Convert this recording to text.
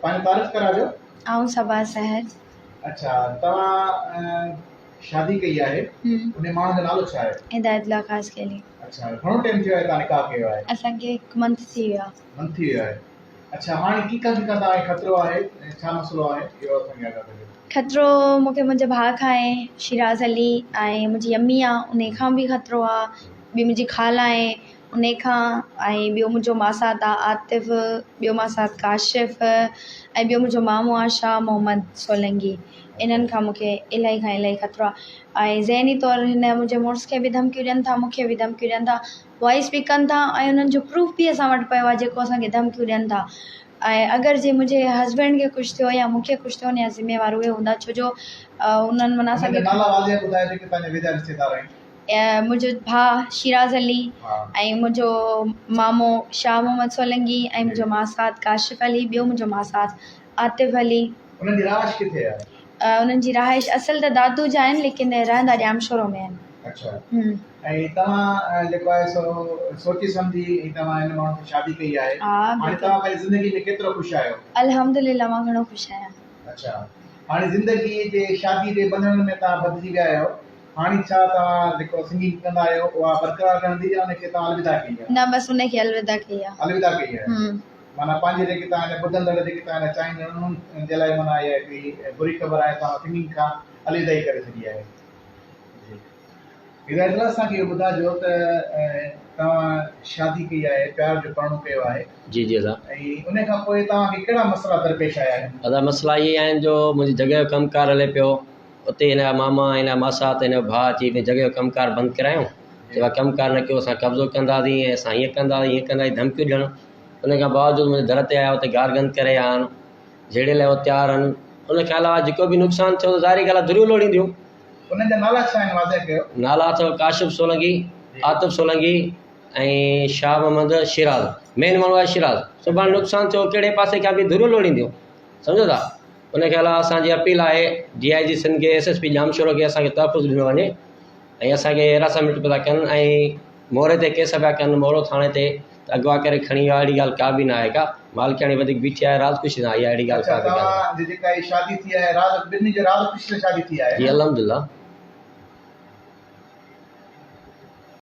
پنهنجو تعارف ڪرايو. آئون صبا سحر. اڇا توهان شادي ڪئي آهي انهي ماڻهو جو نالو ڇا آهي؟ هدايت الله خاصخيلي. اڇا گهڻو ٽائيم ٿيو آهي توهان نڪاح ڪيو آهي؟ اسان کي هڪ منٿ ٿي ويو آهي. منٿ ٿي ويو آهي. اڇا هاڻي ڪيڪان ڪيڪان توهان کي خطرو آهي ۽ ڇا مسئلو آهي اهو اسان کي آگاهه ڪجو. خطرو مون کي منهنجي ڀاء کان آهي شيراز علي ۽ منهنجي امي آ انهي کان به خطرو آ ٻي منهنجي خالا آهي انهي کان ۽ ٻيو منهنجو ماسات آ عاطف ٻيو ماسات ڪاشف ۽ ٻيو منهنجو مامو آ شاهه محمد سولنگي انهن کان مون کي الاهي کان الاهي خطرو آ ۽ ذهني طور هن منهنجي مڙس کي به ڌمڪيون ڏين ٿا مون کي به ڌمڪيون ڏين ٿا وائس به ڪن ٿا ۽ انهن جو پروف به اسان وٽ پيو آهي جيڪو اسان کي ڌمڪيون ڏين ٿا ۽ اگر جي منهنجي هسبينڊ کي ڪجهه ٿيو يا مون کي ڪجهه ٿيو ان جا ذميوار اهي هوندا ڇو جو انهن معنيٰ اسان کي نالا واضح ٻڌايو جيڪي توهان جا ويجها رشتيدار آهن. منهنجو ڀاء شيراز علي ۽ منهنجو مامو شاهه محمد سولنگي ۽ منهنجو ماسات ڪاشف علي ٻيو منهنجو ماسات عاطف علي. انهن جي رهائش ڪٿي آهي؟ انهن جي رهائش اصل ته دادو جا آهن ليڪن رهندا ڄامشورو ۾ آهن. اڇا ۽ توهان جيڪو آهي سو سوچي سمجهي ۽ توهان هن ماڻهو سان شادي ڪئي آهي هاڻي توهان پنهنجي زندگي ۾ ڪيترو خوش آهيو؟ الحمدلله مان گهڻو خوش آهيان. اڇا هاڻي زندگي جي شادي جي ٻنڌڻن ۾ توهان ٻڌجي ويا آهيو هاڻي ڇا توهان جيڪو سنگنگ ڪندا آهيو اها برقرار رهندي يا ان کي توهان الوداع ڪئي آهي؟ نه بس ان کي الوداع ڪئي آهي. الوداع ڪئي آهي معنيٰ پنهنجي جيڪي توهان جا ٻڌندڙ جيڪي توهان جا چاهيندڙ انهن جي لاء معنيٰ اها هڪڙي بري خبر آهي توهان سنگنگ کان الوداعي ڪري ڇڏي آهي. جي هدايت الله اسان کي اهو ٻڌائجو ته توهان شادي ڪئي آهي پيار جو پرڻو ڪيو آهي جي جي ادا. ۽ ان کان پوء توهان کي ڪهڙا مسئلا درپيش آيا آهن؟ ادا مسئلا اهي آهن جو منهنجي جڳهه جو ڪم ڪار هلي پيو اتي هن جا ماما هن جا ماسات هن جو ڀاء اچي منهنجي جڳهه جو ڪم ڪار بند ڪرايون چيو آ ڪم ڪار نه ڪيو اسان قبضو ڪنداسين ۽ اسان هيئن ڪنداسين هيئن ڪنداسين ڌمڪيون ڏيڻ ان کان باوجود منهنجي در تي آيا اتي گارگند ڪري ويا آهن جهيڙي لاء هو تيار آهن ان کان علاوه جيڪو به نقصان ٿيو ته ظاهري ڳالهه آهي ڌريون لوڙينديون. انهن جا نالا ڇا آهن واضح ڪيو. نالا اٿو ڪاشف سولنگي، عاطف سولنگي ۽ شاهه محمد شيراز مين ماڻهو آهي شيراز سڀاڻي نقصان ٿيو ڪهڙي پاسي کان به ڌريون لوڙينديون سمجهو ٿا ان کان علاوه اسان جي اپيل آهي ڊي I جي سنڌ کي ايس ايس پي ڄامشورو کي اسان کي تحفظ ڏنو وڃي ۽ اسان کي هراسمينٽ پيا ٿا ڪن ۽ موري تي ڪيس پيا ڪن مورو ٿاڻي تي ته اغوا ڪري کڻي ويا اهڙي ڳالهه ڪا به نه آهي ڪا مالڪياڻي وڌيڪ بيٺي آهي راز خوشي سان آئي آهي اهڙي ڳالهه اڇا ڪا به ڪانهي. توهان جي جيڪا هي شادي ٿي آهي راز ٻنهي جي راز خوشي سان شادي ٿي آهي جي نه. الحمدلله.